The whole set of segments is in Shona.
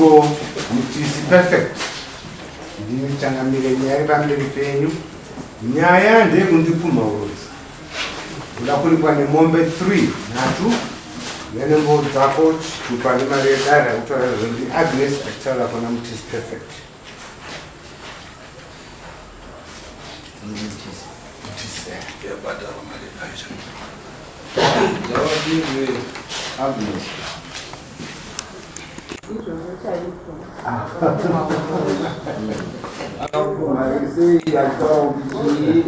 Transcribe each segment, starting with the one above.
Mandigo Mutisi Perfect. Ndini changamire nyaya iri pamberi penyu. Nyaya ndeyekundipumha urozi. Kuda kuripwa nemombe 3 nhatu nenembo dzako chitupa nemari yedare akutaura izvozvo ndi Agnes achitaura kuna Mutisi Perfect. Mutisi. Yabhadharwa mari aisha. Zvavadii Agnes. Izvozvo chaizvo. Akakumhai sei achitaura kuti chii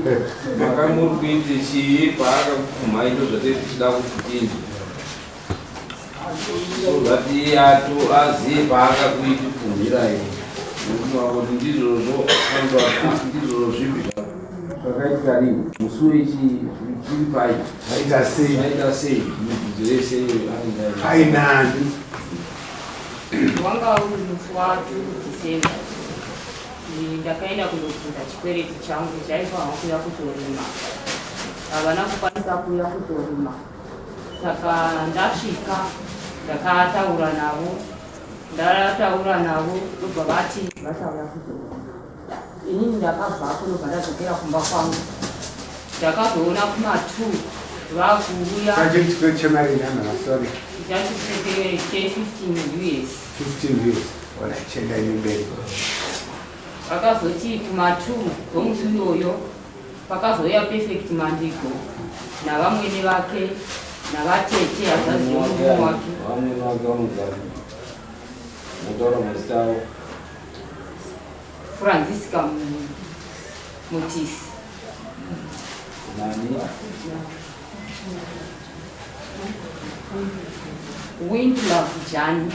makamuri kuite chii paakakumhai ndozvatee tichida kuti tinzwe so that iye ato azive paakakuiti pumhirai nekuti kuti ndizvozvo ndizvozvo zvipi zvakaitika rini musi wechii chiri pai Zvaita sei? Zvaita sei? Mibvunzo yese iyoyo anenge aina. Painani? Wanga uri musi wa 2 December. Ndakaenda kundobvunza chikwereti changu chaifanirwa kuuya kuzorima. Havana kukwanisa kuuya kuzorima. Saka ndasvika ndakataura navo. Ndataura navo ndobva vati vachauya kuzorima. Inini ndakabvako ndobva ndadzokera kumba kwangu. Ndakazoona kuma 2 vakuuya. Chacho chemari nyama, sorry. Chacho che 15 US. 15 US. Ona chenda imberi. Vakazoti kuma 2 dzomusi uyoyo pakazouya Perfect Mandigo navamwene vake navatete hanzvadzi yomurume wake. Vamwene vake vanogara. Motaura mazita avo. Francisca Mutisi. Nani? Windlove Jani.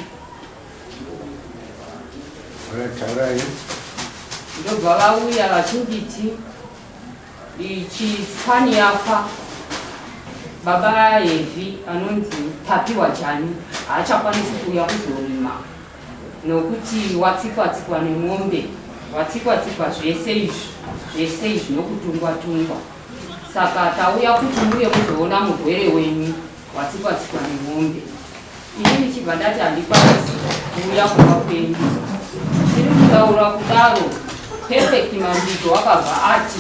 Taurai. Ndobva vauya vachinditi ichipani yafa baba Hevi anonzi Tapiwa Jani haachakwanisi kuuya kuzorima nokuti watsikwa tsikwa nemombe watsikwa tsikwa zvese izvi zvese izvi nokutungwa tungwa saka tauya kuti muuye muzoona murwere wenyu watsikwa tsikwa nemombe ini ndichibva ndati handikwanisi kuuya kumba kwenyu tiri kutaura kudaro Perfect Mandigo wakabva ati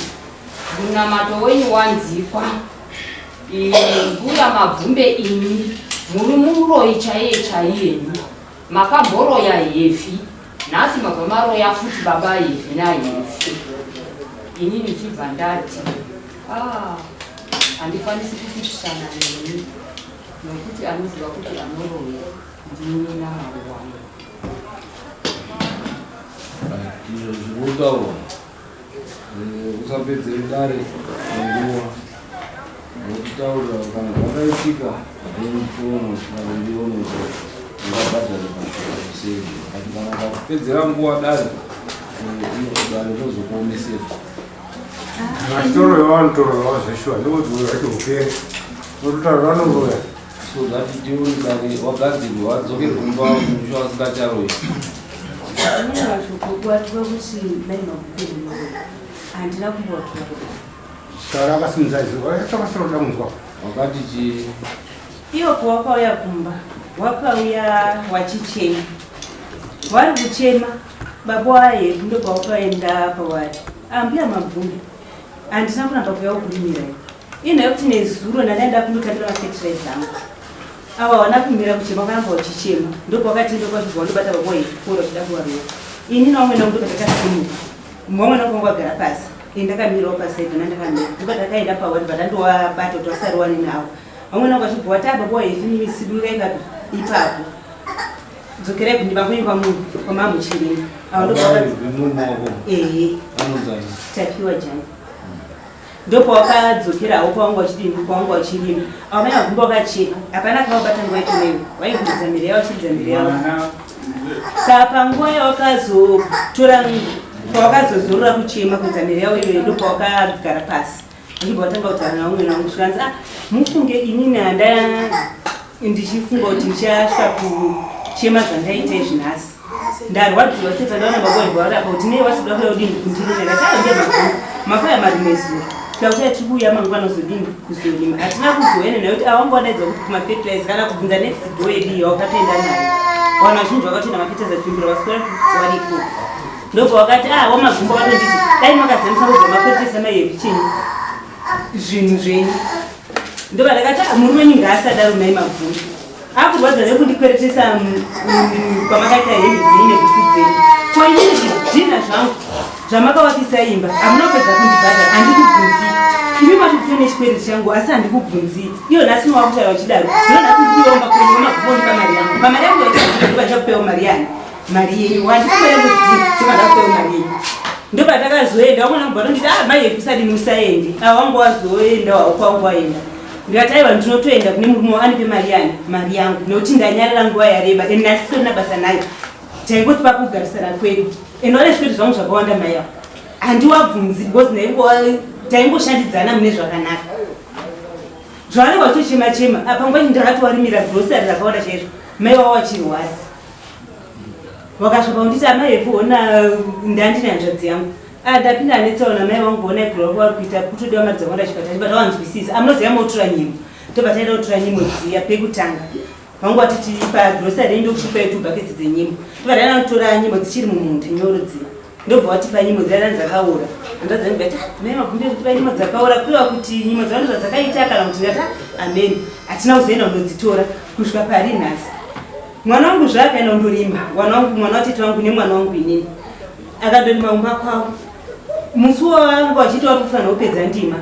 munamato wenyu wanzikwa mbuya Mabvumbe imi muri muroyi chaiye chaiyenyu makamboroya Hefi nhasi mabva maroya futi baba Hefi naHefi ini ndichibva ndati ah, handikwanisi kupikisana nemi nokuti anoziva kuti anoroya ndini namwari wangu. Izvo zvirikutaurwa usapedzere dare nguva nokutaurira kana zvakaitika then tione kana ndione kuti ungabhadhare sei but kana ukapedzera nguva dare dare rinozokuomesera. Vachitoroya vanotoroyawo zveshuwa nekuti uyo wacho upere unototaura vanoroya. So that tione dare wagadzirwa wadzoke kumba musha wasingacharoyi. Inini mashoko kubatwa kuti mai Mabvumbe handina kumbovatora kudai. Taura akasimudza izwi wakasira kuda kunzwa. Wakati chii? Iwo pawakauya kumba wakauya wachichema wari kuchema baba waye ndopawakaenda pawari ambuya Mabvumbe handina kuramba kuya kukurumirai inhau yekuti nezuro ndandaenda kundotambira mafetiraizi angu ava hawana kumira kuchema vakaramba vachichema ndopawakati ndopachibva wandobata baba waye kora uchida kuvarova ini nawamwena wangu ndopandakasimuka mumwe wamwena wangu wanga wagara pasi ini ndakamirawo pasaidi nandakamira ndopandakaenda pawari vandandowabata kuti vasarowane navo vamwena wangu vachibva wati ababa waye isimukai papi ipapo dzokerai kundimba kwenyu kwamamuchirima ava Murume wako ehe anonzani? Tapiwa Jani ndopawakadzokerawo pawanga wachidini pawanga wachirima ava mai Mabvumbe wakachema hapana akavabata nguva itoneyo vaikuridza mhere yavo vachiridza mhere yavo saka panguva yawakazotora pawakazozorora kuchema kuridza mhere yavo iyoyo ndopawakagara pasi vachibva vatanga kutaura navamwe navamwe zvikanzi ah mufunge inini handa ndichifunga kuti ndichasvika kuchema zvandaita izvi nhasi ndarwadziwa sei pandaona baba wangu vari apa kuti nei vasikuda kuuya kudini kundirira ndati ayo ndiye mabvumbe makauya marimwe zuva takuti tiri kuuya mangwana kuzodini kuzorima hatina kuzouya nenyaya yekuti awanga wadaidzwa kuti kumafetiraizi kana kubvunza next door yedu iyo wakatoenda nayo. Vanhu vazhinji vakatoenda mafeteza chipimbira vaswera wariko. Ndobva wakati ah wamagumbo vakatonditi dai makazamisa kubva makweretesa mai yedu chinyi zvinhu zvenyu. Ndobva ndakati ah murume wenyu ngaasadaro mai mabvumbi. Akurwadza nekundikweretesa kwamakaita hembe dzenyu nebhutsu dzenyu. Ko inini zvidhina zvangu zvamakavakisa imba hamuna kupedza kundibhadhara handikubvunzii. Imi matikutora nechikwereti changu asi handikubvunzii. Iyo nhasi mawakutaura uchidaro. Zvino nhasi ndikuomba kwenyu wamabvumbo ndipa mari yangu. Pamari yangu yaita ndichakupewo mari yani. Mari yenyu wandikupa yangu zvidhina ndobva ndakupewo mari yenyu. Ndobva takazoenda wamwana kubva tonditi ah mai kusadi musaende. Ah wangu wazoenda kwangu waenda. Ndikati aiwa ndinotoenda kune murume anipe mari yani mari yangu nekuti ndanyarara nguva yareba and nhasi sitorina basa nayo. Taingoti pakugarisana kwedu and vane zvikwereti zvangu zvakawanda mai avo handiwabvunzi because taingoshandidzana mune zvakanaka. Zvavanenge vachitochema chema apa nguva ndakatovarimira grocery rakawanda chaizvo mai wavo vachirwara. Vakasvika kunditi amai vevhu hona ndandine hanzvadzi yangu. Ah, ndapinda netsaona mai vangu hona igura vari kuita kutodiwa mari dzakawanda chipatara but wanzwisisa. Amunoziva motura nyimo. Tobva taenda kutora nyimo dziya pekutanga. Vangu vatiti pagrocery ndokuchipai two buckets dzenyimo. Tobva taenda kutora nyimo dzichiri mumunda nyoro dziya. Ndobva watipa nyimo dziya dzani dzakaora. Hanzvadzi yangu ndikati ah, mai mabvunde kutipa nyimo dzakaora kureva kuti nyimo dzavano zvadzakaita kana kuti ndikati ah, amen. Hatina kuzoenda kundodzitora kusvika pari nhasi. Mwana wangu zvaakaenda kundorima, mwana wangu, mwana watete wangu nemwana wangu inini. Akandorima kumba kwavo. Musi wangu achiti wari kufanira kupedza ndima.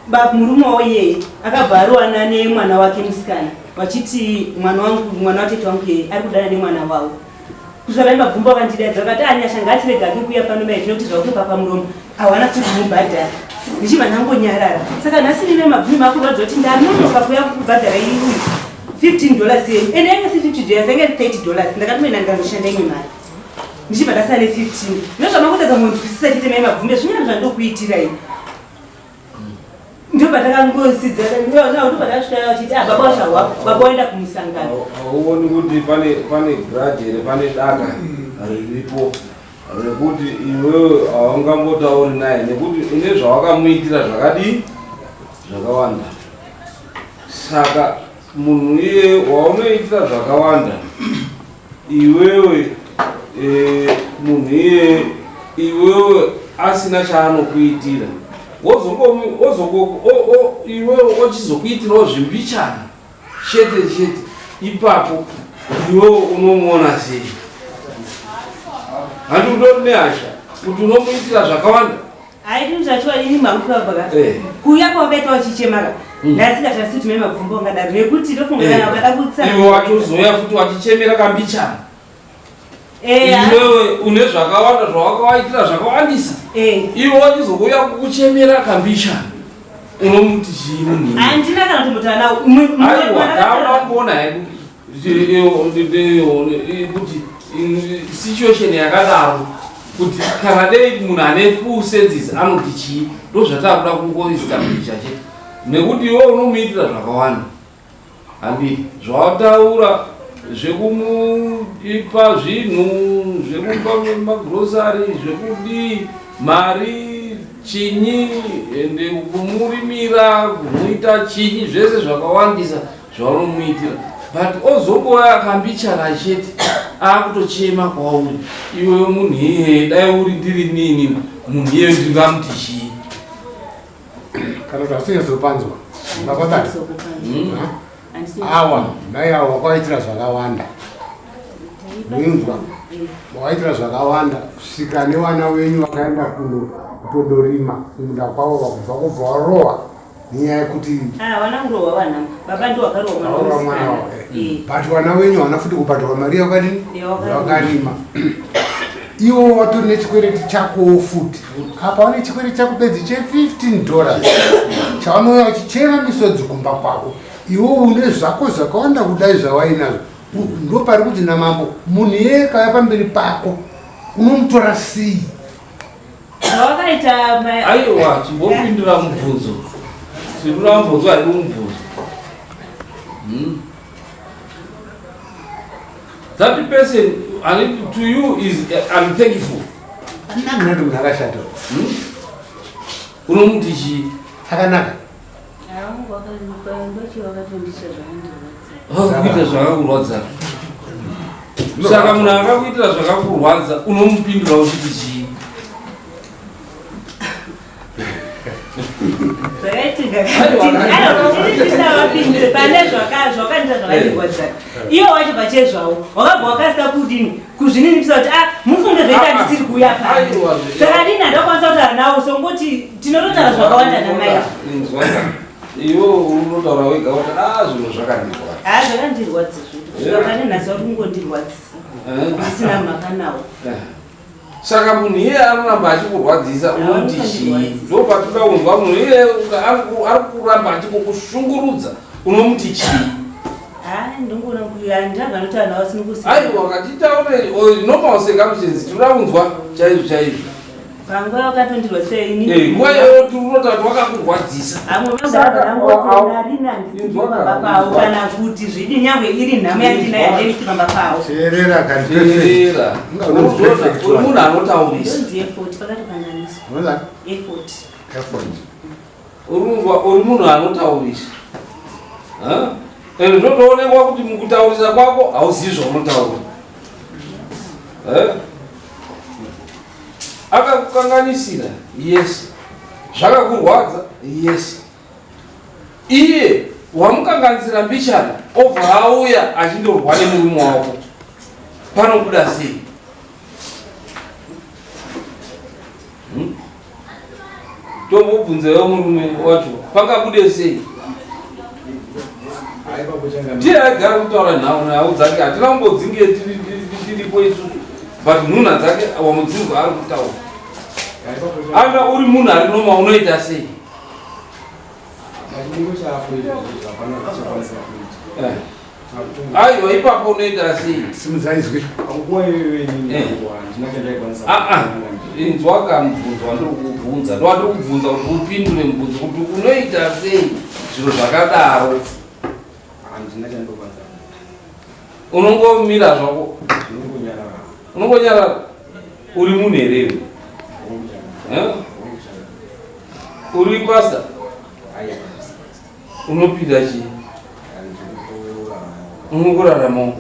Ba murume wavo iyeye akabva arowana nemwana wake musikana vachiti mwana wangu mwana watete wangu iyeye ari kudana nemwana wavo. Kusvika vaimba bvumba vakandidaidza vakati anyasha ah, ngaatirega ake kuuya pano mai zvinokuti zvakutopa pamuromo hawana kuti kumubhadhara ndichibva ndangonyarara saka nhasi nime mabvumi makurwadza kuti ndanonoka kuya kubhadhara iuyu 15 dollars yenyu ende yanga si 50 dollars yanga iri 30 dollars ndakatoenda ndikanoshanda imwe mari ndichibva ndasara ne 15 ndozvamakutadza munzwisisa chete mai mabvumbe zvinyana zvandokuitirai ndopatakangosidzaa vachiti ah, baba vachahwa baba waenda kumusangano hauoni kuti pane pane grudge here pane daka riripo rekuti iwewe haungambotauri naye nekuti une zvawakamuitira zvakadii zvakawanda saka munhu iye waunoitira zvakawanda iwewe e, munhu iye iwewe asina chaanokuitira iwewe ochizokuitirawo zvimbichana chete chete ipapo iwewe unomuona sei handi utori nehasha kuti unomuitira zvakawanda Haidi zvacho ini makupa baka. Eh. Kuuya kwawakaita wachichemaka. Hmm. Ndasinga zvasi kuti mai mabvumbo ngadaro nekuti ndofunga kana eh. wakada kutsa. Iwe wacho futi wachichemera kambichana. Eh. Iwewe une zvakawanda zvawakawaitira zvakawandisa. Eh. Iwe wachizouya kukuchemera kambichana. Unomuti chii munhu? Handina kana kutombotaura nawo. Aiwa, ndaona kumboona hedu. Kuti situation yakadaro kuti kana dei munhu ane full senses anoti chii ndozvatakuda kungoestablisha chete nekuti iwe unomuitira zvakawanda handi zvawataura zvekumuipa zvinhu zvekumupa magrosary zvekudii mari chinyi ende kumurimira kumuita chinyi zvese zvakawandisa zvaunomuitira but ozongouya akambichana chete akutochema kwauri iwe munhu iyeye dai uri ndiri nini munhu iyeye ndingamuti chii kana kuti hausinyazopanzwa mapabata hmm? awa mai awa wakaitira zvakawanda munzwa wakaitira zvakawanda kusvika nevana wenyu vakaenda kuno kutondorima kumunda kwavo vakubva kubva warohwa nenyaya yekuti ah, wana kurohwa vana baba ndiwo wakarohwa mwana mwana wavo eh. eh. but vana wenyu havana futi kubhadharwa mari yakadini yawakarima iwo watori nechikwereti chakowo futi apa wane chikwereti chako bedzi che15 dollars chavanouya vachichera misodzi kumba kwako iwo une zvako zvakawanda kudai zvawainazvo ndopari kuti namambo munhu iyeye kaya pamberi pako unomutora sei Zvawakaita mai. Aiwa, chimbopindura mubvunzo. Pindura mubvunzo haidi mubvunzo. Hmm. That person and to you is unthankful. Akanaka noti munhu akashata. Hmm? Unomuti chii? Akanaka. Wakakuita zvakakurwadza. Saka munhu akakuitira zvakakurwadza unomupindura uchiti chii? Zvakaitika tisavapindure pane zvakaita zvakandirwadza. Iwo wacho pachezvawo wakabva wakasika kudini kuzvininipisa kuti ah mufunge zvaita ndisiri kuuya pano. Saka dini handakwanisa kutaura nawo songoti tinototaura zvakawanda namai. Iwe unotaura wega kuti ah zvinhu zvakandirwadza. Ah zvakandirwadza zvinhu. Kusvika pane nhasi vari kungondirwadzisa. Ndisina mhaka nawo. Saka munhu iye anoramba achikurwadzisa unoti chii? Ndopatoda kunzwa munhu iye ari kuramba achikukushungurudza unomuti chii? Aiwa ngatitaure normal circumstances tinoda kunzwa chaizvo chaizvo. Panguva yakatondirwa sei ini? Eh, nguva iyoyo tinotaura kuti wakakurwadzisa. Amwe vangu handisi pamba pavo kana kuti zvidi nyangwe iri nhamo yandinayo handisi pamba pavo. Teerera kani Teerera. Uri munhu anotaurisa. Ndonzi effort pakatofananiswa. Unoza? Effort. Effort. Uri uri munhu anotaurisa. Ha? Ende zvotoonekwa kuti mukutaurisa kwako hauzivi zvaunotaura. Eh? Akakukanganisira, yes. Zvakakurwadza, yes. Iye wamukanganisira mbichana obva auya achindorwa nemurume wako, panobuda sei? Tombobvunzewo murume wacho pangabude sei? Ndiye aigara kutaura nhau dzake, hatina kumbodzinge tiripo isusu, but nhunha dzake wamudzinzwa ari kutaura. Anga uri munhu ari noma unoita sei? Aiwa ipapo unoita sei? Simudza izwi. Panguva iyoyo inini handina chandaikwanisa. Inzwa ka mubvunzo wandiri kukubvunza. Ndowandiri kubvunza kuti upindure mubvunzo kuti unoita sei zviro zvakadaro. Handina chandokwanisa. Unongomira zvako. Unongonyarara. Unongonyarara. Uri munhu here iwe? Uri pastor? Unopinda chii? Unongoraramawo.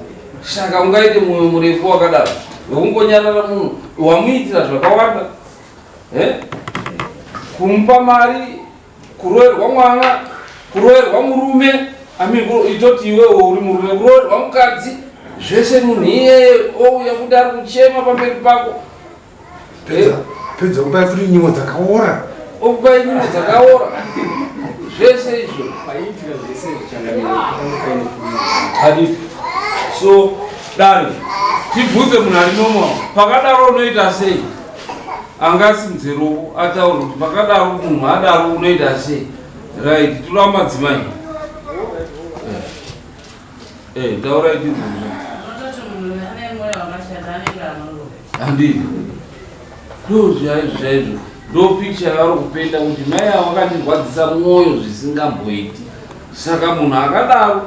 Saka ungaite mwoyo murefu wakadaro wekungonyarara munhu wamuitira zvakawanda, kumupa mari, kuroerwa mwana, kuroerwa murume, itoti iwewe uri murume, kuroerwa mukadzi, zvese munhu iyeye ouya kuti ari kuchema pamberi pako. Pedza kupai futi nyimo dzakaora. Okupai nyimo dzakaora. Zvese izvo. Paiitika zvese zvichangamira paine Hadisi. So, dare, tibvunze munhu ari normal. Pakadaro unoita sei? Angasimudze ruoko ataure kuti pakadaro munhu adaro unoita sei? Right, tora madzimai. Taurai tibvunze. Handiti. Ndo zvaizvo chaizvo. Ndo picture yavari kupenda kuti mai ava vakandirwadzisa mwoyo zvisingamboiti. Saka munhu akadaro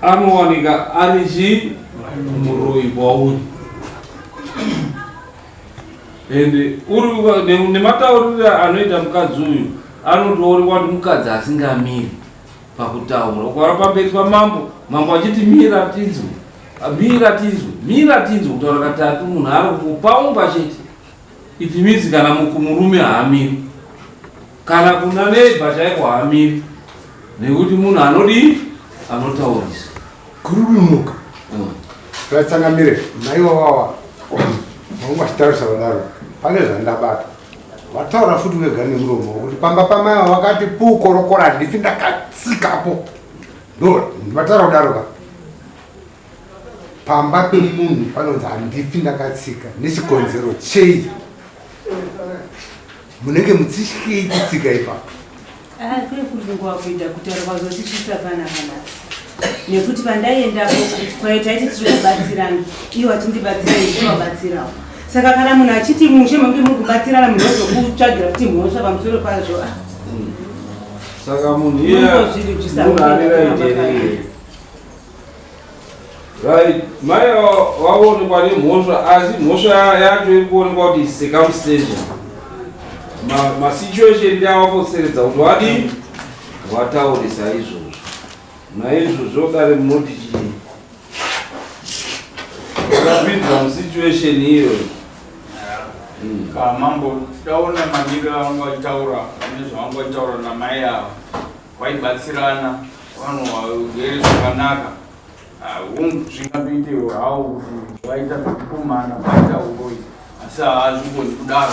anowanika ari chii? Muroyi kwauri. Ende uri nematauriro anoita mukadzi uyu anotoonekwa kuti mukadzi asingamiri pakutaura. Ukaona pamberi pamambo, mambo achiti mira tinzwe. Mira tinzwe, mira tinzwe kutaura katatu munhu ari kupaumba chete. It means kana murume haamiri. Kana kuna neighbor chaiko haamiri. Nekuti munhu anodii? Anotaurisa. Kurudunuka. Ratsangamire, maiwa wawa. Vangu vachitaurisa kudaro. Pane zvandabata. Vataura futi wega nemuromo kuti pamba pamai vakati pukorokora handifi ndakatsikapo. Ndo vataura kudaro ka. Pamba pemunhu panonzi handifi ndakatsika nechikonzero chei? Munenge muchityei kutsika ipapo? Kune kurunguwa kuita kutaura kwazotisvitsa panapa nhasi. Nekuti pandaiendapo kwaitaiti tiri kubatsirana, ivo vachindibatsira ini ndinovabatsirawo. Saka kana munhu achiti mushe mange muri kubatsirana munhu ozokutsvagira futi mhosva pamusoro pazvo. Saka munhu iye munhu ane right here? Right, mai vaonekwa nemhosva asi mhosva yacho iri kuonekwa kuti circumstantial. Masituation ndiavafoseredza kuti vadii vataurisa izvozvo. Naizvozvo dare munoti chii? Kupinza musituation iyoyo. Mambo, taona mamiriro avangu vachitaura nezvavangu vachitaura namai ava, vaibatsirana, vanhu vagere zvakanaka. Hongu, zvingatoitewo hawo kuti vaita zvekupumhana, vaita uroyi, asi haazvigoni kudaro.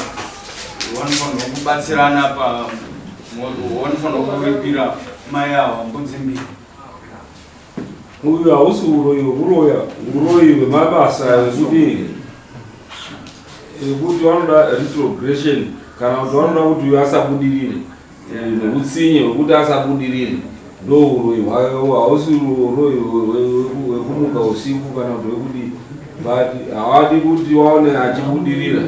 Vanofanirwa kubatsirana, pa vanofanirwa kuripira mai ava mbudzi mbiri. Uyu hausi uroyi hwekuroya, uroyi hwemabasa ekuti vanoda retrogression kana kuti vanoda kuti uyu asabudirire, neutsinye hwekuti asabudirire, ndo uroyi hwayo. Hausi uroyi hwekumuka usiku kana kuti hwekudii, but havadi kuti waone achibudirira.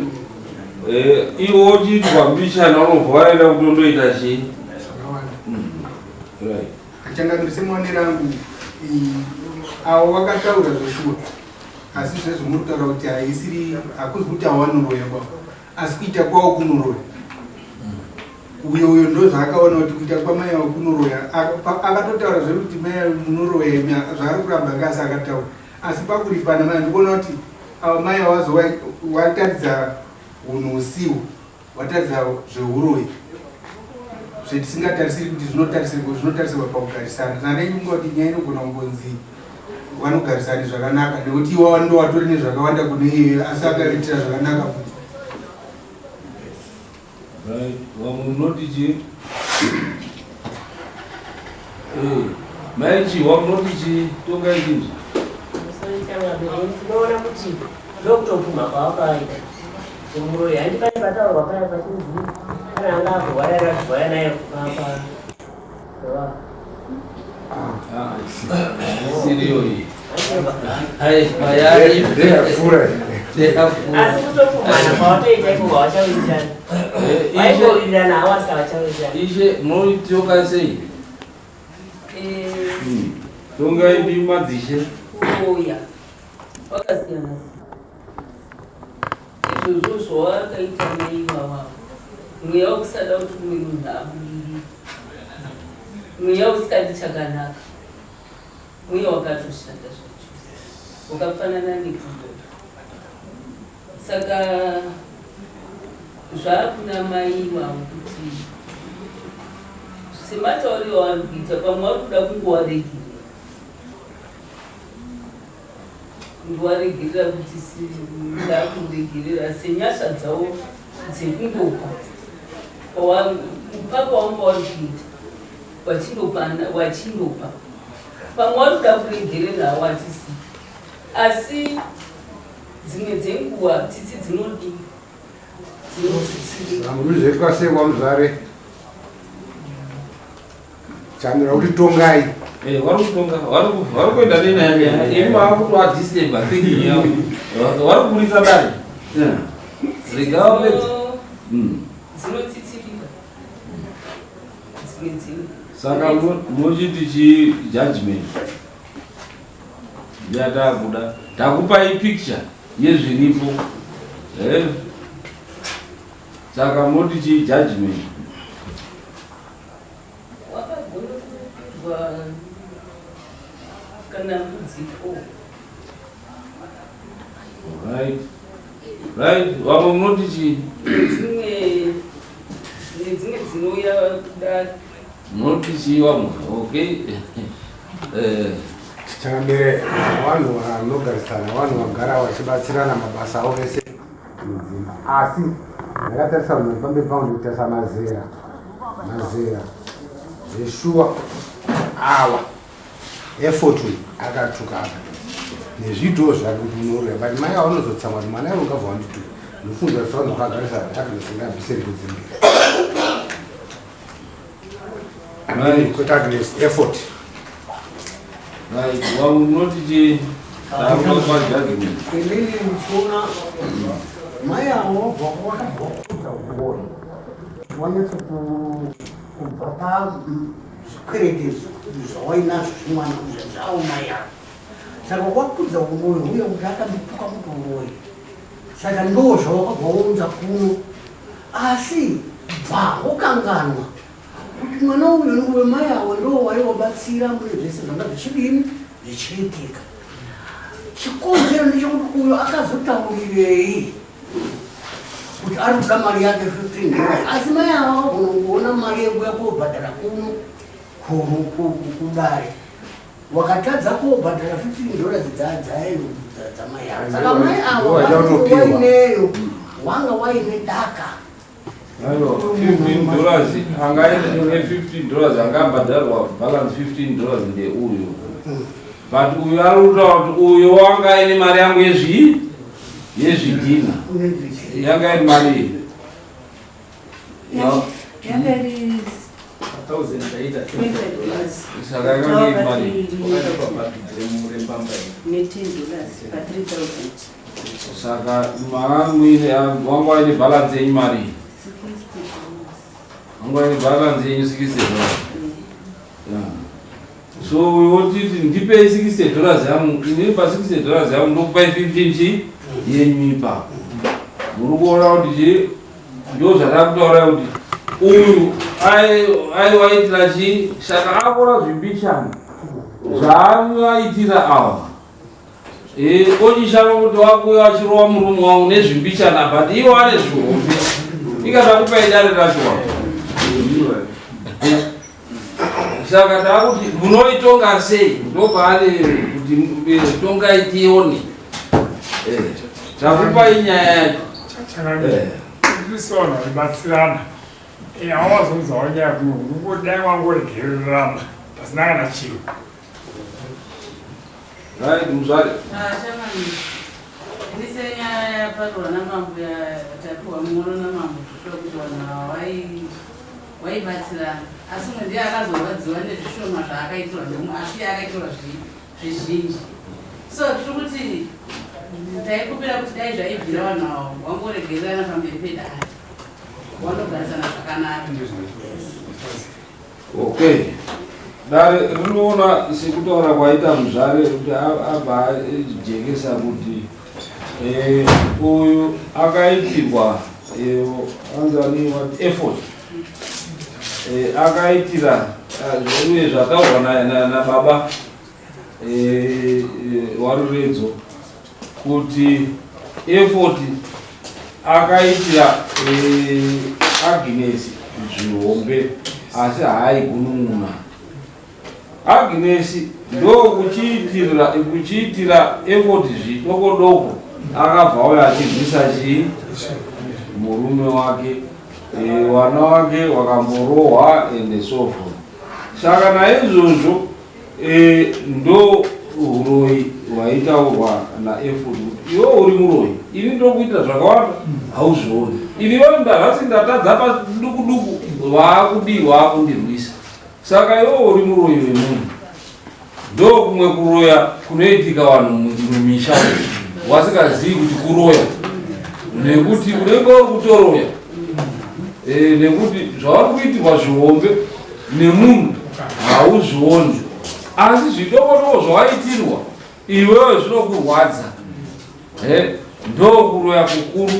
Iwo uchiitwa mbichana, unobva waenda kutondoita chii? Right. Achangamire, semaonero angu, avo vakataura zveshuwa, asi zvezvo muri kutaura kuti haisiri, hakuzi kuti hawanoroya kwavo, asi kuita kwavo kunoroya. Uyo ndo zvaakaona kuti kuita kwamai avo kunoroya. Akatotaura zvekuti mai avo munoroya imi, zvaari kuramba ngasi akataura, asi pakuripana mai ndikuona kuti ava mai avazo wataridza unhu husiwo, wataridza zveuroyi zvetisingatarisiri kuti zvinotarisirwa pakugarisana. Saka ndaifunga kuti nyaya inogona kungonzi vanogarisana zvakanaka, nekuti iwawa ndo watori nezvakawanda kune iyeyo, asi akaitira zvakanaka futi. Right, vamwe munoti chii? Mai Chihwa, munoti chii? Tongai chinzwa. Tinoona kuti ndokutopumha kwavakaita muroyi. Handi pane pataurwa paya pachinzi kana anga akurwara razvwaya naye papa? Siriyo iyi. Ndeyapfuura. Asi kutopumhana kwavatoita iko, havachawirirana, vaingowirirana havo, asi havachawirirana. Ishe, munoitoka sei? Tongai ndimadzishe. Kuroya kwakasiyana siyana. Izvozvo zvawakaita mai ivavavo, mweya wekusada kuti umwe munhu abudirire, mweya usikadi chakanaka, mweya wakatoshata zvachose, wakafanana nekuroya. Saka zvaakuna mai ivavo kuti sematauriro avari kuita, pamwe vari kuda kungowaregerera, kungovaregerera kuti ndakuregerera senyasha dzavo dzekungopa kupa kwavanga vari kuita, wachindopa. Pamwe vari kuda kuregerera havo, hatisi, asi dzimwe dzenguva tsitsi dzinodii? Dzinotsitsirika. Zvaitwa sei kwamuzvare chamira kuti tongai? Vari kutonga, vari kuenda nenyaya imi maakutoadisturba thinking yavo, vari kuburitsa dare. Rega vapedze. Dzinotsitsirika dzimwe dzenguva. Saka muchiti chii? Judgment yatakuda, takupai picture yezviripo. Saka moti chii judgment? Wakagona kuripirwa kana mbudzi 4. Right, vamwe munoti chii? Dzimwe nedzimwe dzinouya kudare. Munoti chii vamwe? Okay. Changamire, vanhu vanogarisana, vanhu vagara vachibatsirana mabasa avo ese mudzimba, asi ndakatarisa vanhu vari pamberi pangu, ndikutarisa mazera zveshuwa awa effort akatuka apa nezviito zvake kuti unoroya, but mai ava vanozotsamwa kuti mwana iwe ungabva wandituka. Ndofunga kuti vanhu vakagarisa Agnes ngabvise mbudzi mbiri kuti Agnes effort. Right, vamwe munoti chii? Takupa judgment. Inini ndichiona mai avo wakabva wakudza uroyi, wanyatso kubva pazvikwereti zvawainazvo zvimwana zvavo mai avo. Saka wakudza uroyi uye kuti akandituka kuti uroyi, saka ndo zvawakabva waunza kuno. Asi bva wokanganwa kuti mwana uyu wemai avo ndo waiwabatsira mune zvese zvanga zvichidini, zvichiitika. Chikonzero ndechekuti uyo akazotaurirei kuti ari kuda mari yake 15 dollars, asi mai ava vagona kungoona mari yekuya kobhadhara kuno kudare, wakatadza kobhadhara 15 dollars dzamai ava. Saka mai ava waineyo wanga waine daka. Aiwa, $15 angaine $15 angabhadharwa balance $15 ndeuyu, but uyu ari kutaura kuti uyu wanga aine mari yangu yezvidhina yanga iri mari. Yanga iri Thousand taita. $25. Saka yakanga iri mari. Ne$10 pa3000. Saka manga muine, wanga waine balance yenyu mari, $60. Wanga waine balance yenyu $60. Yeah. So wotiti ndipei $60 yangu, inini pa $60 yangu ndokupai 15 chi yenyu ipapo. Muri kuona kuti chi ndo zvatakutaura kuti uyu aiwaitira chi, saka akora zvimbichana zvaavaitira ava. Ochishama kuti wakuya achirova murume wangu nezvimbichana, but iwo ane zvihombe. Ikada kupai dare racho wa, saka taakuti munoitonga sei? Ndopaane kuti tongai tione. Takupai nyaya yacho. Isusu vanhu vaibatsirana, awazonzwawo nyaya kuno kungodai wangoregererana pasina kana chiro. Right, muzvare. Shamani, ini senyaya yaparwa namambo, yatapiwa muono namambo, zvishuwa kuti vanhu ava waibatsirana, asi umwe ndiye akazorwadziwa nezvishoma zvaakaitirwa nemumwe, asi iye akaitirwa zvizhinji. So tiri kuti taikupira kuti dai zvaibvira vanhu ava wangoregererana pamberi pedare, wanogarisana zvakanaka. Okay, dare rinoona sekutaura kwaita muzvare kuti abva ajekesa kuti uyu akaitirwa, anzani what effort, akaitira, uye zvataurwa nababa waruredzo kuti effort akaitira Agnes zvihombe, asi haaigunun'una. Agnes ndokuchiitira kuchiitira effort zvidoko doko, akabva auya achirwisa chii murume wake, vana wake wakamborohwa and so forth. Saka naizvozvo ndo uroyi hwaitaurwa naEffort kuti iwe uri muroyi, ini ndokuita zvakawanda hauzvioni, ini vano ndanhasi ndatadza paduku duku waakudii waakundirwisa, saka iwe uri muroyi wemunhu. Ndo kumwe kuroya kunoitika vanhu mumisha umu, wasingazivi kuti kuroya, nekuti unenge uri kutoroya, nekuti zvauri kuitirwa zvihombe nemunhu hauzvioni, asi zvidoko doko zvawaitirwa iwewe zvinokurwadza. Ndokuroya kukuru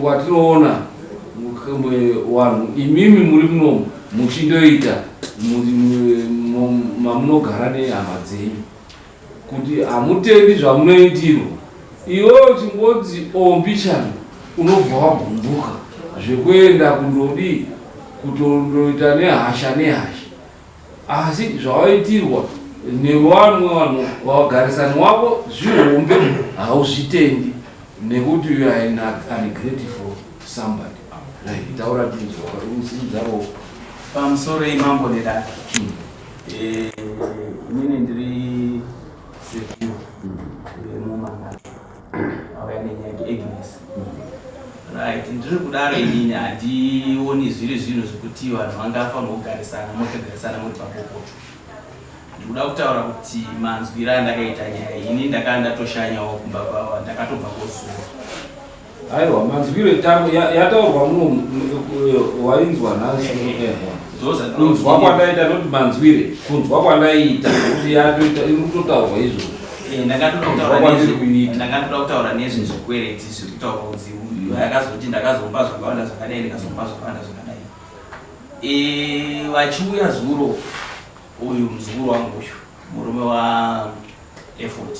kwatinoona vanhu imimi muri munomu muchindoita mamunogara nehama dzenyu, kuti hamutendi zvamunoitirwa. Iwewe uchingonzi ombichana unobva wagumbuka zvekuenda kundodii, kutondoita nehasha nehasha, asi zvawaitirwa nevamwe vanhu vagarisani wako zvihombe hauzvitendi, nekuti you are an ungrateful somebody. Right, taura tinzwa, usimudza. Pamusoro imambo nedare. Inini ndiri sekuru vemumanga auya nenyaya Agnes. Right, ndiri kudaro, inini handioni zviri zvinhu zvekuti vanhu vangafanirwa kugarisana, motogarisana muri pabopoto. Ndikuda kutaura kuti manzwiro andakaita nyaya iyi, ini ndakanga ndatoshanyawo kumba kwavo, ndakatobva kozuva. Aiwa, manzwiro yataurwa muno wainzwa nhasi. Kunzwa kwandaita, noti manzwire, kunzwa kwandaiita, kuti yatoita iri kutotaurwa izvozvo. Kunzwa kwandiri kuita. Ndakatoda kutaura nezvezvikwereti zviri kutaurwa kunzi uyu akazoti ndakazomupa zvakawanda zvakadai, ndikazomupa zvakawanda zvakadai. Vachiuya zuro, uyu muzukuru wangu uyu, murume waEffort.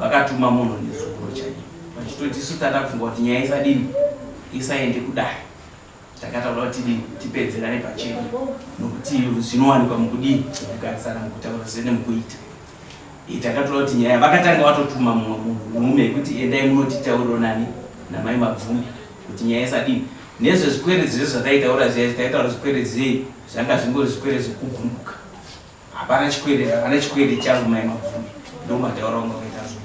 Vakatuma munhu nezuro chaiyo vachitoti isu tada kufunga kuti nyaya isadini isaende kudai. Takataura kuti tidini tipedzerane pachedu nokuti zvinowanikwa mukudini mukugarisana mukutaura zvese nemukuita. Takataura kuti nyaya vakatanga vatotuma mumwe munhu murume yekuti endai munotitauriro nani namai Mabvume kuti nyaya isadini. Nezvezvikwereti zvese zvataitaura zviya taitaura zvikwereti zvei zvanga zvingori zvikwereti zvekugumbuka. Hapana chikwereti, hapana chikwereti changu mai Mabvume. Ndomataura wangu akaita zvo.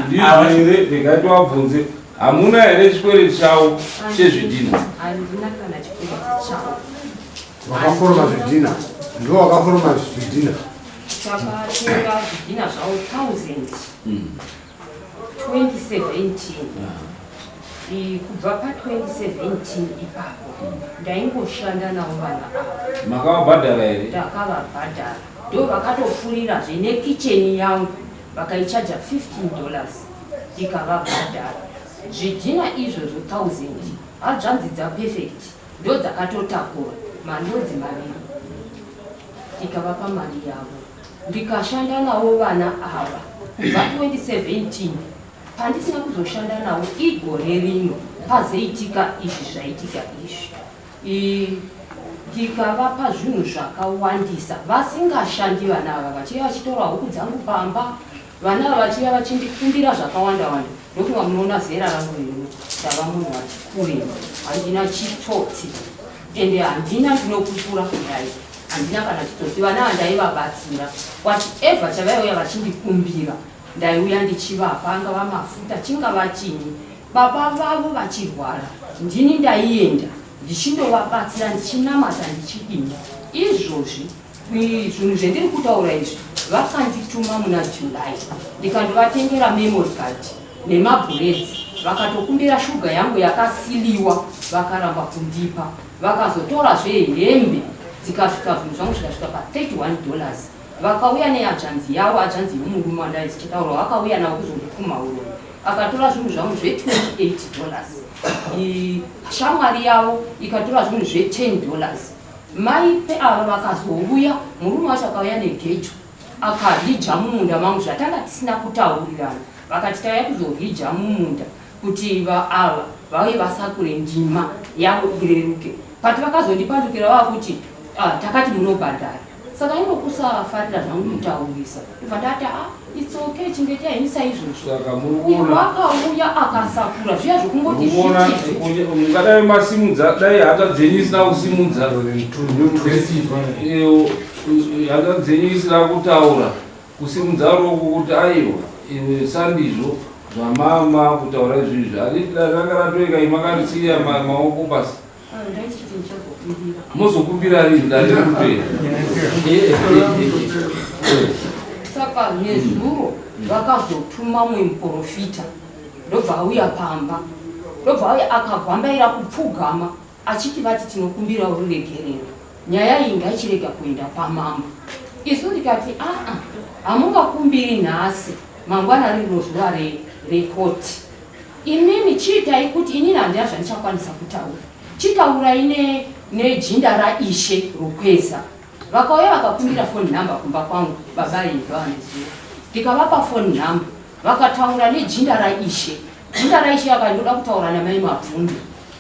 Ndizvo here regai tovabvunze hamuna here chikwereti chavo chezvidhina? Handina kana chikwereti chavo. Vakaforoma zvidhina. Ndivo vakaforoma zvidhina. Takatenga zvidhina zvavo 1000. 2017. Kubva pa 2017 ipapo ndaingoshanda navo vana ava. Makavabhadhara here? Ndakavabhadhara. Ndo vakatofurirazve nekicheni yangu vakaichaja $15 ndikavabhadhara. Zvidhina izvozvo 1000 hadzvanzi dzaPerfect ndo dzakatotakura mandodzi maviri tikavapa mari yavo. Ndikashanda navo vana ava kubva 2017 pandisina kuzoshanda navo igore rino pazoitika izvi zvaitika izvi. Ndikavapa zvinhu zvakawandisa vasingashandi vana ava vachiuya vachitora huku dzangu pamba vana ava vachiuya vachindikumbira zvakawanda wanda ndokunga munoona zera rangu rino ndava munhu ati kurei handina chitsotsi ende handina ndinopupura kudai handina kana chitsotsi vana ava ndaivabatsira whatever chavaiuya vachindikumbira ndaiuya ndichivapa angava mafuta chingava chinyi baba vavo vachirwara ndini ndaienda ndichindovabatsira ndichinamata ndichidini izvozvi zvinhu zvendiri kutaura izvi vakandituma muna July ndikandovatengera memory card nemabhuredzi vakatokumbira shuga yangu yakasiliwa vakaramba kundipa vakazotorazve hembe dzikasvika zvinhu zvangu zvikasvika pa$31 vakauya neadzvanzi yavo adzvanzi yomurume wandaizichitaura vakauya navo kuzondipuma uroyi akatora zvinhu zvangu zve$28 shamwari yavo ikatora zvinhu zve$10 mai ava vakazouya murume wacho akauya negejo akarija mumunda mangu zvatanga tisina kutaurirana vakati tauya kuzorija mumunda kuti ava vauye vasakure ndima yavo ireruke but vakazondipandukira vava kuti takati munobhadhara saka ingokusafarira zvangu kutaurisa ibva ndati it's okay chingetai henyu saizvozvo Saka muri kuona wakauya akasakura zviya zvokungoti muona mungadai masimudza dai hata dzenyu isina kusimudza hata dzenyu isina kutaura kusimudza ruoko kuti aiwa iwe sandizvo zvamama kutaura izvizvi handiti ranga ratoeka imakarisiya maoko pasi ndaichiti ndichazokumbira mozokumbira rini dare rikupera saka nezuro vakazotuma mumwe muprofita ndobva auya pamba ndobva auya akagwambaira kupfugama achiti vati tinokumbira ruregerero nyaya iyi ngaichirega kuenda kwamambo isu ndikati aa hamungakumbiri nhasi mangwana rino zuva rekoti imimi chiitai kuti inini handina zvandichakwanisa kutaura chitaurai nejinda raishe Rukweza vakauya vakakumbira phone number kumba kwangu baba ivha nezuva ndikavapa phone number vakataura nejinda raishe jinda raishe akandoda kutaura namai Mabvumbi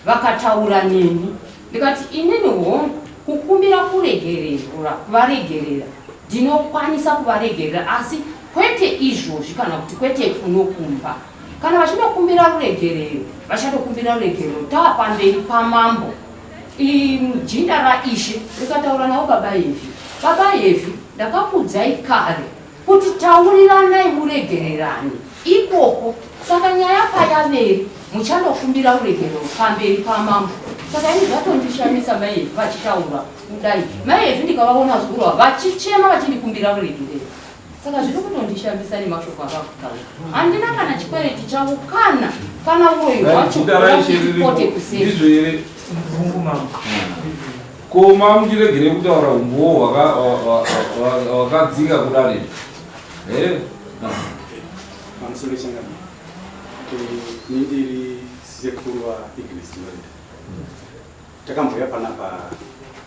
vakataura neni ndikati inini hongu kukumbira kuregerera kuvaregerera ndinokwanisa kuvaregerera asi kwete izvozvi kana kuti kwete kunokumba kana vachinokumbira ruregerero vachatokumbira ruregerero taa pamberi pamambo jinda raishe rikataura navo baba Hevhi baba Hevhi ndakakuudzai kare kuti tauriranai muregererani ikoko saka nyaya payaveri muchandokumbira ruregerero pamberi pamambo saka ini zvatondishamisa mai Hevhi vachitaura kudai mai Hevhi ndikavaona zuro vachichema vachindikumbira ruregerero saka zviri kutondishamisa nemashoko avakutaura handina kana chikwereti chavo kana kana uroyi hwacho Jinda raishe riripo pote kuseri ndizvo here ko mamuchiregere kutaura umbowo hwakadzika kudare here pamusoro changami nindiri sekuru vaIgnes Lorida takamboya panapa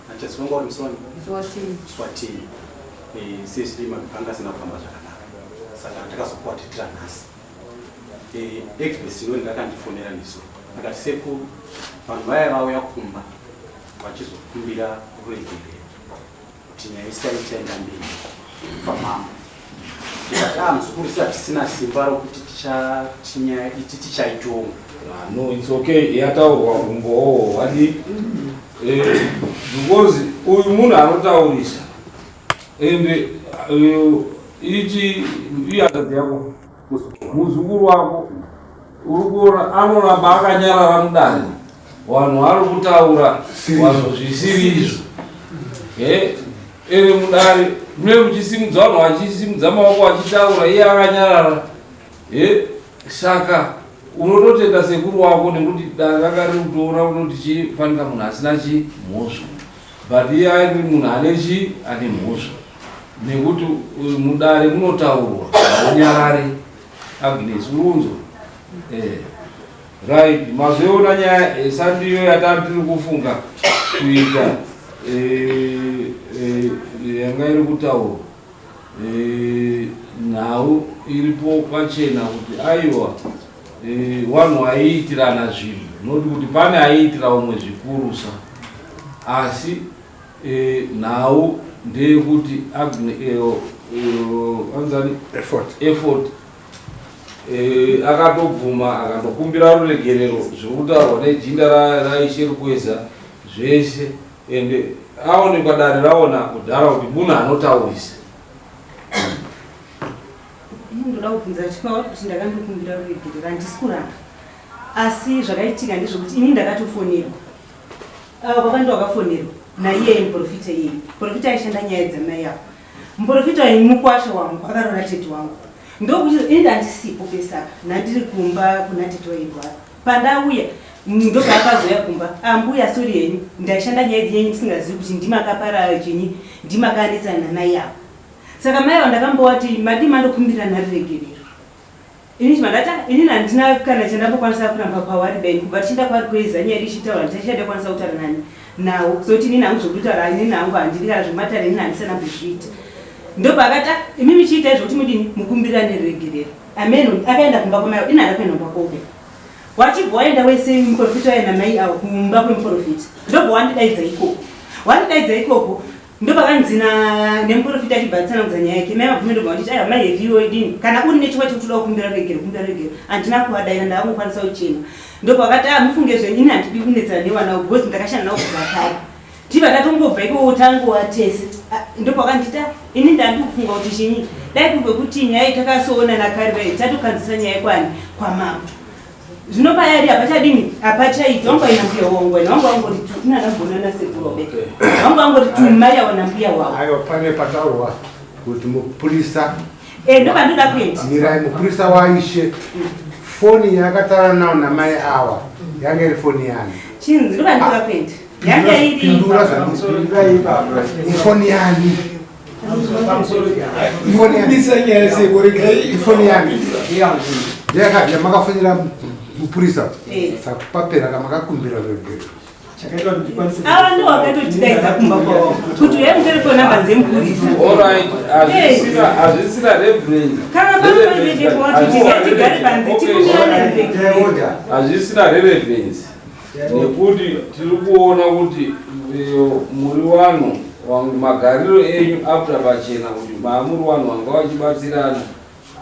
nachasonga uri musi wani swatini sezviri mapepa anga asina kufamba zvakanaka. Saka takazopuwa titira nhasi. Agnes Chinoni akandifonera nezuro akati, "Sekuru, vanhu vaya vauya kumba vachizokumbira ruregerero kuti nyaya isati ichaenda mberi pamambo." Tikati, "A, muzukuru, si hatisina simba rokuti tichati nyaya iti tichaitonga." Ah, no, it's okay, yataurwa kumbowo wadi, because uyu munhu anotaurisa ende ichi ihanzvadzi yako, muzukuru wako. Uri kuona anoramba akanyarara mudare, vanhu vari kutaura vanhu zvisiri izvo. Ere mudare mune muchisimudza vanhu vachisimudza maoko vachitaura, iye akanyarara. Saka unototenda sekuru wako nekuti dare ranga riri kutoona kunoti chifanika munhu asina chimhosva, but iye ari munhu ane chi ane mhosva, nekuti mudare munotaurwa, haunyarare. Agnes, urunzwa? Right, mazoiona nyaya sandiyo yatari tiri kufunga kuita, yanga iri kutaurwa. Nhau iripo pachena kuti aiwa, vanhu vaiitirana zvinhu, noti kuti pane aiitira umwe zvikurusa, asi nhau ndeyekuti anzani Effort. Akatobvuma, akatokumbira ruregerero, zviri kutaurwa nejinda raIshe Rukweza zvese, ende aonekwa, dare raona kudhara kuti munhu anotaurisa. Ndoda kubvunza chipawa kuti ndakandokumbira ruregerero, handisi kuramba, asi zvakaitika ndezvekuti ini ndakatofonerwa, ava baba ndo wakafonerwa naiyeye muprofita. Iyeye muprofita aishanda nyaya dzamai avo. Muprofita mukwasha wangu akarora tete wangu, ndokuti ini ndandisipo pesaka, ndandiri kumba kuna tete wairwara. Pandauya ndobva akazoya kumba, "Ambuya, sorry henyu, ndaishanda nyaya dzenyu ndisingazivi kuti ndimakapara chinyi, ndimakanetsana namai avo." Saka mai avo ndakambowati, "Madii mandokumbira nariregerero?" Ini chimandati, "Inini handina kana chandambokwanisa kuramba kwavari dai kubva tichienda kwari kueza nyaya yedu ichitaura, ndichachada kwanisa kutaura nani nawo." So kuti inini hangu zvokutaura, inini hangu handidi kana zvematare, inini handisana kuzviita. Ndobva akati, "Ah, imi michiita izvo kuti mudini, mukumbirane ruregerero." Amen. Akaenda kumba kwamai avo, ini handa kuenda kumba kwauke. Wachibva waenda wese muprofita waye namai avo kumba kwemuprofita, ndobva wandidaidza ikoko. Wandidaidza ikoko, ndopakanzi nemuprofita achibva atsanangudza nyaya yake, mai Mabvume ndobva vanditi, "Aiwa, mai Heviwo idini, kana uri nechikwa chekuti uda kukumbira ruregero, kumbira ruregero." Handina kuvadaira, ndakangokwanisa kuchema. Ndobva vakati, "A, mufunge zvenyu, ini handidi kunetsana nevana, because ndakashanda navo kubva kare." Tibva tatongobva ikoko, tangova tese. Ah, ndobva vakanditi, "Ah, ini ndandi kufunga kuti chinyi, dai kuri kwekuti nyaya iyi takasoonana kare vai tatokanzisa nyaya kwani kwamambo. Zvino payari hapachadini, hapachaita." Wangu aina mbuya wangu, aina wangu angori tu inanagona nasekuru wangu angori tu mai avo nambuya wavo. Aiwa, pane pataurwa kuti mupurisa Ndobva ndoda kuenda. Mirai, mupurisa waishe, foni yaakataura nawo namai awa yange iri foni yani? Chinzi ndobva ndoda kuenda, yanga iri Pindura zvandipindura, ifoni yani? Ifoni yani? Misa nyaya sekuregai. Ifoni yani yamakafonera mupurisa? Eh. Saka papera kamakakumbira ruregero? Chakaita kuti ndikwanise Ava ndo wakatotidaidza kumba kwavo kuti uyai mutelefoni namba dzemupurisa. Alright, hazvisina reverence. Kana panopaechepo tigare panze tikumbirane ruregerero. Hazvisina relevance nekuti tiri kuona kuti muri vanhu magariro enyu after pachena kuti maamuri vanhu vanga vachibatsirana,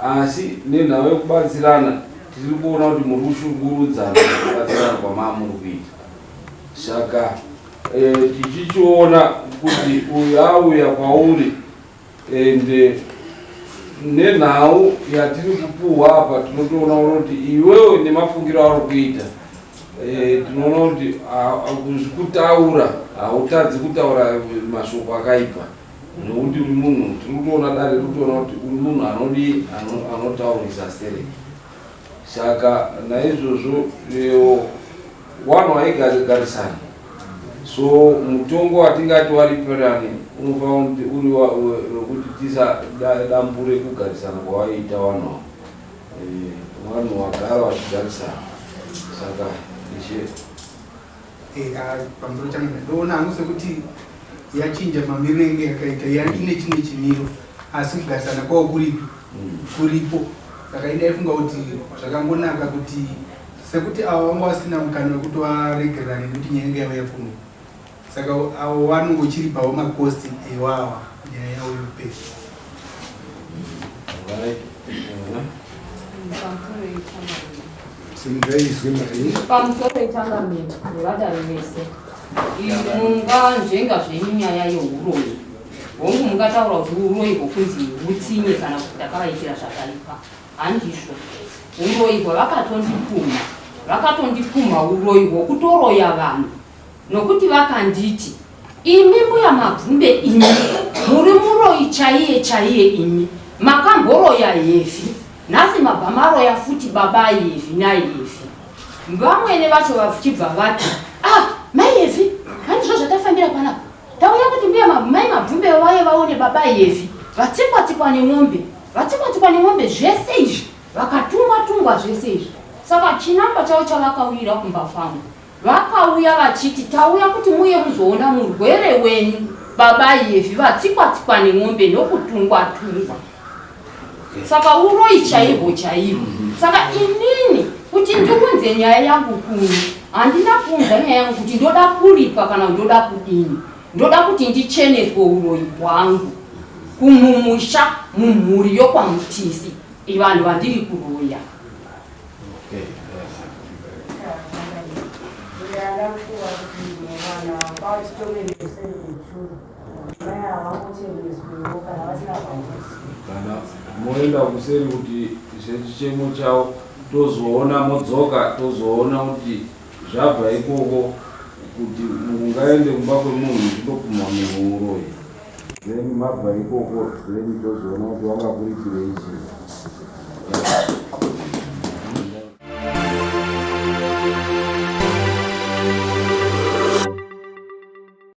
asi nenhau yekubatsirana tiri kuona kuti muri kushungurudzana kubatsirana kwamaamuri kuita. Saka tichichiona kuti uyu auya kwauri, ende nenhau yatiri kupuhwa apa tinotoona kuti iwewe nemafungiro auri kuita, tinoona kuti kutaura hautadzi kutaura mashoko akaipa, nekuti uri munhu, tiri kutoona, dare riri kutoona kuti uri munhu anodi anotaurisa stereki. Saka naizvozvo vanhu vaigarisana, so mutongo watingati wariperani unofanira kuti uri wekuti tisadambure kugarisana kwavaiita vanhu ava. Vanhu vagara vachigarisana, saka ishe. Pamusoro changu, ndoona hangu sekuti yachinja mamiriro enge yakaita, ine chimwe chimiro. Asi kugarisana kwavo kuripi kuripo. Saka indaifunga kuti zvakangonaka kuti sekuti avo vanga vasina mukana wekuti varegererane nekuti nyaya inge yauya kuno, saka avo vanongochiripawo makosti ewawa nyaya yavo yopera. Pamusoro ichangamire nevadare vese, munganzvenga zvenyu nyaya yeuroyi. Hongu, mungataura kuti uroyi hwokunzi utsinye kana kuti ndakavaitira zvakaipa, handizvo. Uroyi hwavakatondipumha, vakatondipumha uroyi hwokutoroya vanhu, nokuti vakanditi, "Imi mbuya Mabvumbe, imi muri muroyi chaiye chaiye. Imi makamboroya Hevi, nhasi mabva maroya futi baba Hevi naHevi." Vamwene vacho vachibva vati, "Ah, mai Hevi, handizvo zvatafambira panapa. Tauya kuti mbuya mai Mabvumbe vaye vaone baba Hevi vatsikwa-tsikwa nemombe, vatsikwa-tsikwa nemombe, zvese izvi, vakatungwa-tungwa zvese izvi." Saka chinangwa chavo chavakauyira kumba kwangu, vakauya vachiti, "Tauya kuti muye muzoona murwere wenyu baba Hevi vatsikwa-tsikwa nemombe nokutungwa-tungwa." Saka uroyi chaihwo chaihwo. Saka inini kuti ndiunze nyaya yangu kuno, handina kuunza nyaya yangu kuti ndoda kuripa kana ndoda kudini. Ndoda kuti ndicheneswe uroyi hwangu kumumusha, mumhuri yokwaMutisi, vanhu vandiri kuroya. Ndada kuti mwana kwachitomereseri kuchuru, mai havangocheneswewo kana vasina pambuzi. Kana moenda kuseri kuti zvechichemo chavo, tozoona modzoka, tozoona kuti zvabva ikoko, kuti ungaende kumba kwemunhu uchindopumha munhu uroyi. Then mabva ikoko, then tozoona kuti wangakuitirei chii.